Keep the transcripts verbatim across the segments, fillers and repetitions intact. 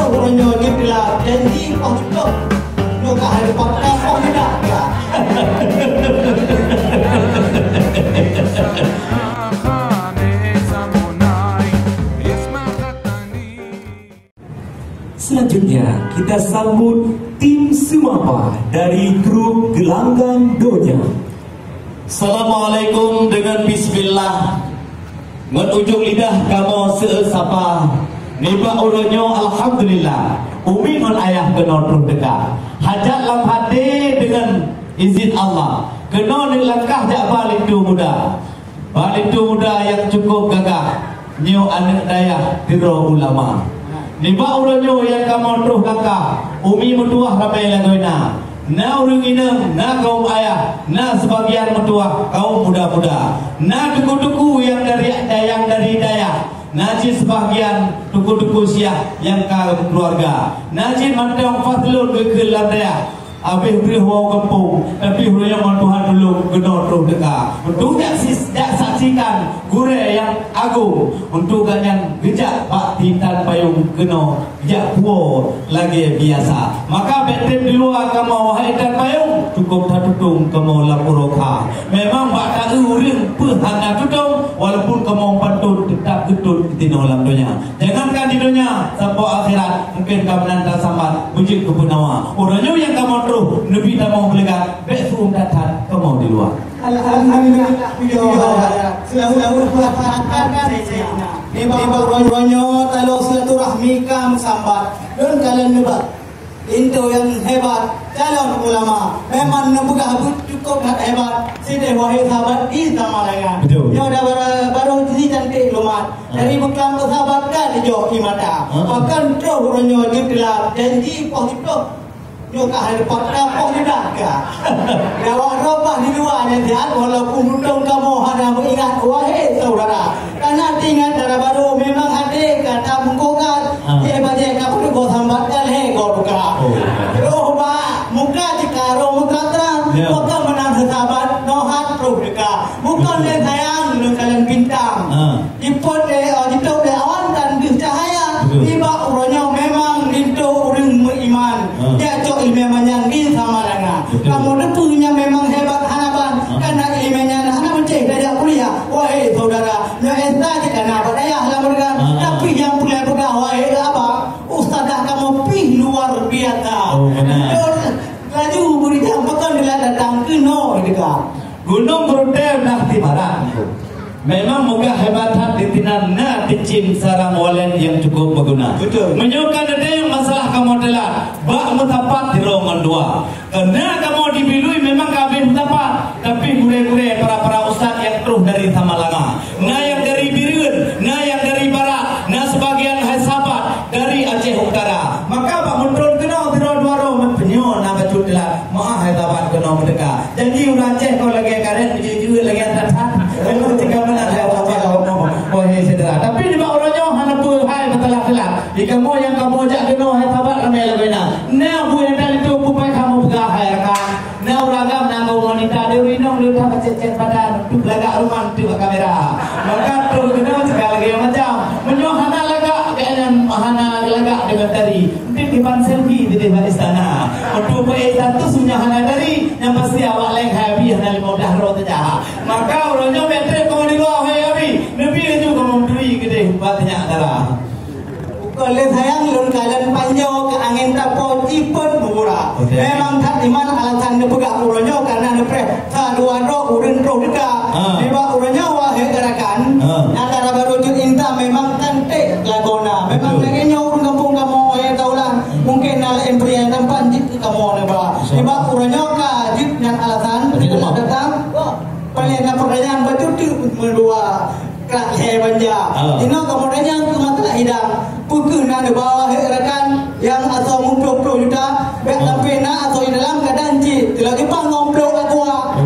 Uroe nyoe jeuet telat, janji poh jukôb. Nyoe ka hai leupah ka poh jeuet ka. Selanjutnya, kita sambut tim Seumapa dari grup Gelanggang Donya. Assalamualaikum, deungon bismillah. Ngon ujong lidah kamoe seueu sapa. Nibak uroe nyoe alhamdulillah, umi ngon ayah keunoe troh teuka. Hajat lam até deungon izin Allah, keunoe neulangkah jak ba linto muda. Ba linto muda nyang cukôp gagah, nyoe aneuk dayah sidroe ulama. Nibak uroe nyoe nyang kamoe troh langkah, umi meutuwah ramé lagoina. Na ureuëng inong, na kawöm ayah, na seubagian meutuwah kawöm muda-muda. Na teungku-teungku nyang dari, nyang dari dayah, na cit seubagian teungku-teungku syiah nyang ka keuluwarga. Na cit mantong paih lôn geukheun lam dayah, abéh breueh woe gampông, tapi uroe nyoe ngon Tuhan tulông keunoe troh teuka. Untuk jak sis-, jak saksikan gurée nyang agong, untuk gobnyan geujak bak intan payong keunoe jak puwoe lagée biasa. Maka bék treb di luwa kamoe, wahai intan payong, cukôp tatutông kamoe lam uroe kha. Memang bak taeu ureuëng peue hana tutông, walaupun kamoe pantôn teutap geutot tinoe lam donya. Jangankan di donya, sampoe akhirat, mungken ka meunan tasambat beujeuet keu peunawa. Uroe nyoe nyang kamoe troh, neubi tamong beuleugat, bék su'um that-that kamoe di luwa. Alhamdulillah. Nibak uroe nyoe talo silaturahmi ka meusambat. Lôn kalon nibak linto nyang hebat, calon ulama. Memang neupeugah buet cukôp that hebat. Sideh wahé sahabat di Samalanga. Betul. Nyoe dah bara-, barô jih cantik lumat. Dari beuklam sahabat ka dijok di mata. Bahkan troh uroe nyoe jeuet telat, janji poh jukôb. Nyoe ka hai leupah ka poh jeuet ka. Awak droe bah di luwa nyan siat, walaupun mantong kamoe hana meuingat, wahé syedara. Kana teuingat dara barô memang até ka tameukogat. Jih bajée ka peuduek goe sambat ka lhée goe luka. Roh bak muka cika roh muka trang. Maka meunan sahabat nohat roh deka. Bukon lé sayang lôn kalon bintang. Jipot lé, eh, jitôb lé awan dan deuh cahaya. Nibak uroe nyoe memang linto ureuëng meuiman. Jak cok ileumé manyang di Samalanga. Kamoe teupeue nyang memang hebat hana ban. Kana ileumé nyan hana meucéh tajak kuliah. Wahé syedara, nyoe S K cit kana bak dayah lam Meureugan. Tapi nyang peureulée peugah, wahé aba, ustazah kamoe pih luar biasa. Laju beurijang pakon dilat datang keunoe deka. Gunong Geurutée na di barat. Memang meugah hebat that di tinan na teucim sarang walen nyang cukôp meuguna. Betul. Meunyoe ka neutem masalah kamoe teulat, bak meusapat sidroe ngon dua. Keureuna kamoe di Biluy memang ka habéh meusapat, tapi gurée-gurée para-para ustaz nyang troh dari Samalanga. Na nyang dari Bireuen, na nyang dari barat, na seubagian hai sahabat dari Aceh Utara. Maka bak meutrôn keunoe sidroe dua droe, meunyoe na bacut teulat, meu'ah hai sahabat keunoe meuteuka. Janji ureuëng Aceh kon lagée karet, beujeuet-jeuet lagée that-that. Memang tinggai meunan hai sahabat kamoe, wahé syedara. Tapi nibak uroe nyoe hana peue hai masalah teulat. Di kamoe nyang kamoe jak keunoe hai sahabat ramé lagoina. Na buet nyang that linto peue kamoe peugah hai rakan. Na ureuëng agam na goe wanita, di ureuëng inong di utak cét-cét badan, untuk lagak ruman untuk kamera. Maka troh keunoe cit ka lagée macam. Meunyoe hana lagak, keunan hana lagak deungon tari. Enteuk diban selfie di bak istana. Untuk bak status meunyoe hana tari, nyang pasti awak laén hai abi hana lima belas roh saja. Maka uroe nyoe bék treb kamoe di luwa hai abi. Neubi laju kamoe meuturi keudeh bak teunya dara. Kon lé sayang lôn kalon panjoe keu angén tapo cipet meugura. Memang that iman alasan neupeugah uroe nyoe kareuna neupreh sadua droe ureuëng troh deka. Nibak uroe nyoe wahé rakan, na dara barô jeuet inta memang cantik lagoena. Memang lagée nyoe ureuëng gampông kamoe wahé taulan. Mungken na laén pria tampan jeuet keu kamoe neuba. Nibak uroe nyoe ka jeuet nyan alasan datang. Paléng na peurtanyaan bacut teuk meudua. Krak lhée banja. Inoe kamoe tanyong keu masalah idang. Peu kheueh na neuba wahé rakan nyang asoe meuplôh-plôh juta, bék sampai na asoe di dalam kadang cit teulak jipang ngon plôh aqua.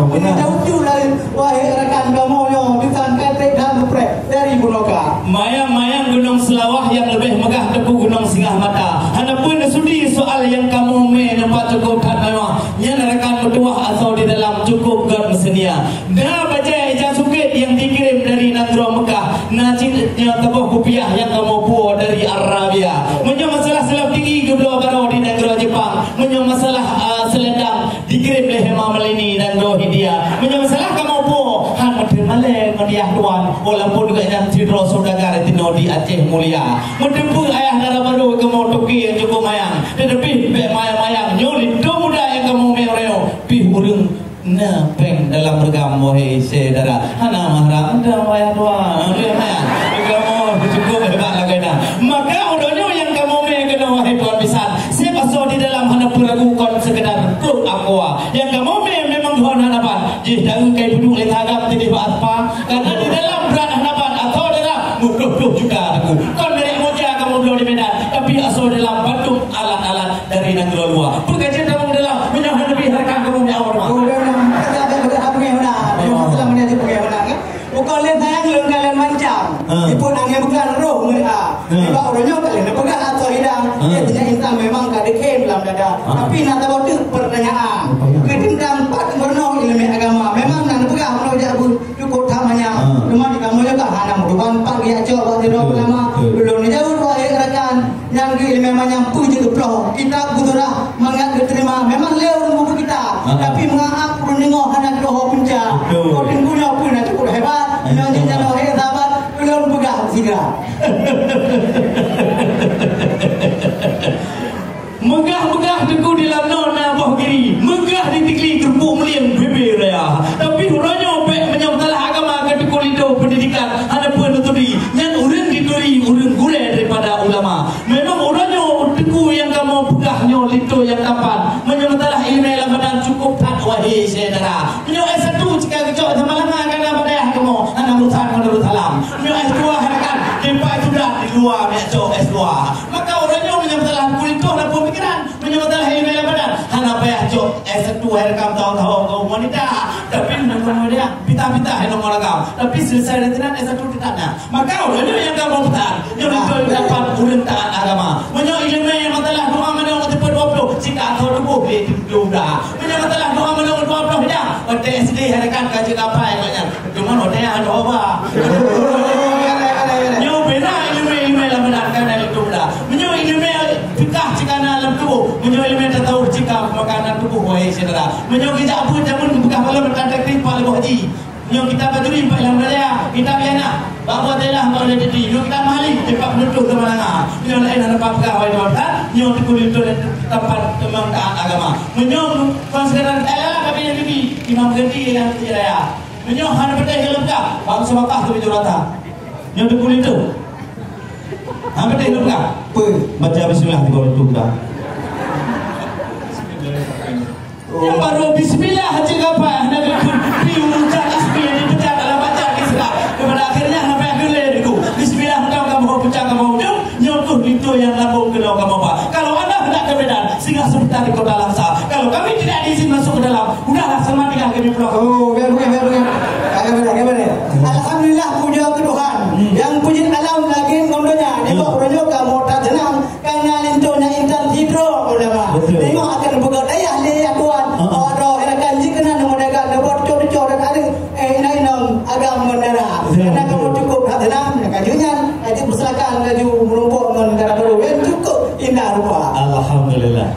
Beuna jauh-jauh laén wahé rakan kamoe nyoe disangka treb dan mupreh dari Bunoka. Mayang-mayang Gunong Seulawah nyang leubeh meugah teupeu Gunong Singoh Mata. Hana peue neusudi soal nyang kamoe mé neupat cukôp that mewah. Nyan rakan meutuwah asoe di dalam cukôp gét meuseunia. Na bajée ija sukét nyang jikirém dari nanggroe Meukah, na cit nyoe saboh kupiah nyang kamoe puwoe dari Arabia. Meunyoe masalah seulab tinggi geubloe baroe di nanggroe Jepang. Meunyoe masalah, ah, seulendang dikirim lé Hema Malini nanggroe Hindia. Meunyoe masalah kamoe po, han meuteumé lé ngon yah tuan, walaupun geuhnyan sidroe saudagar tinoe di Aceh Mulia. Meuteupeue ayah dara barô kamoe toke nyang cukup mayang, teutapi bèk mayang-mayang nyoe linto muda nyang kamoe meureoh pih ureueng na péng dalam reugam, wahé syedara. Hana mahram dah wayah dua. Dia mah. Kamoe cukup hebat lagai na. Maka uroe nyoe nyang kamoe mè keunoe, wahé tuan bisan, seb asoe di dalam hana peue ragu kon sekedar trok aqua. Nyang kamoe mè memang geuhon hana ban. Jih dang kai peuduek lé tagam tideh bak aspa. Karena di dalam brat hana ban atau dalam muplôh-plôh juta teungku. Kon merek moja kamoe bloe di Medan, tapi asoe dalam bantuk alat-alat dari nanggroe luwa. Peue ka jeuet tamong dalam, meunyoe hana bri hareuta kamoe meuawai. Oh, memang. Kata ada beureuhat beungèh meunan. Memang seulama ni aja beungèh meunan, kan? Ukoe lé sayang lôn kalon mancang. Ha. Ipot angèn bukan roh meuria. Ha. Nibak uroe nyoe ka lheueh neupeugah ateueh hidang. Ha. Dia punya insan memang ka dikhen dalam dada. Ha. Tapi na saboh teuk pertanyaan. Apa ya? Keu teuntang pat meurunoe ileumèe agama. Memang na neupeugah meurunoe jak beuet. Cukup that manyang. Ha. Teuma di kamoe juga hana meuruban pat geujak cok bak sidroe ulama. Betul. Ulôn neujaweueb wahé rakan, nyang geuileumèe manyang peue jeuet geuploh. Kitab geusurah mangat geuteurima. Memang lé ureueng bubu kitab. Ha. Tapi meu'ah ureueng deungoe hana geudoho punca. Betul. Oh, teungku nyoe peue na cukup hebat. Nyoe jih nyan wahé sahabat, ulôn peugah sigra. Meugah-meugah teungku di lam noe na boh giri, meugah di tikli keurumpok mulieng bebe raya. Tapi uroe nyoe bèk meunyoe masalah agama keu teungku linto pendidikan hana peue neuturi. Nyan ureueng dituri ureueng gurèe daripada ulama. Memang uroe nyoe teungku nyang kamoe peugah nyoe linto nyang tampan. Meunyoe masalah ileumèe lam badan cukup that wahé syedara. Meunyoe S satu cit ka geucok sama lama kana bak dayah kamoe hana urusan ngon Darussalam. Meunyoe S dua hana kan, timpai sudah di luwa meucok S dua. Maka uroe nyoe meunyoe masalah kulit toh lam pemikiran, meunyoe masalah ileumèe lam badan, hana payah cok S satu hai rakam tahun-tahun keu wanita. Tapi meunyoe dia pita-pita hai nongol agam. Tapi selesai dari sinan S satu tetap na. Maka uroe nyoe nyang kamoe peusan, nyoe beutôi dapat ureueng taat agama. Meunyoe ileumèe nyang masalah doa mandum teupeu dua puluh, cit ka ateueh tuboh lé tuboh dah. Meunyoe masalah doa mandum dua puluh dah, watèe S D hai rakan ka jeuet kapai ngon nyan. Cuma watèe nyan doa ba. Nyoe beda ileumèe-ileumèe lam badan ka na itu dah. Meunyoe ileumèe fikah cit ka na lam tuboh, meunyoe ileumèe tasawuf cit ka makanan tuboh, wahé syedara. Meunyoe geujak buet jameun geupeugah malam teuka kriet Pak Leboh Haji. Nyoe kitab Bajuri empat lam daya, kitab Yana, bak buat daerah bak ulèe titi. Nyoe kitab Mahali, tempat penuntut keumanangan. Nyoe laén hana pat peugah wahai tuan, nyoe teungku linto tampan teumang taat agama. Meunyoe kon sekadar, eh, lah, tapi yang bibi, imam ganti yang kerja raya. Meunyoe hana peudeh dalam peugah, bangsa Makkah tu bujur rata. Nyoe teungku linto. Hana peudeh dalam peugah. Peue? Baca bismillah di bawah itu dah. Nyang barô bismillah aja gapai, hana geukheun pi urusan ismi dipecat dalam baca Islam. Daripada akhirnya hana payah geulé deungoe. Bismillah mantong kamoe peucang kamoe ujong, nyoe keuh linto nyang lambông keunoe kamoe ba. Kalau anda hendak ke Medan, singgah sebentar di Kota Langsa. Kalau kami tidak diizin masuk ke dalam, udahlah selamat tinggal kami pulang. Oh, biar bukan, biar bukan. Agak benar, agak benar. Alhamdulillah, puja keu Tuhan. Hmm. Nyang peujeuet alam langét ngon donya. Nibak uroe nyoe kamoe that seunang. Kana linto nyang intan sidroe ulama. Betul. Tengok akan buka dayah lé ya tuan. Ha. Awak droe rakan jih keunan meudagah neubuat cucok-cucok dan ada, eh, inong-inong agam ngon dara. Betul. Karena kamu cukup hak tenang, laju nyan, laju persilakan, laju merumpok ngon dara baru. Yang cukup indah rupa. Alhamdulillah.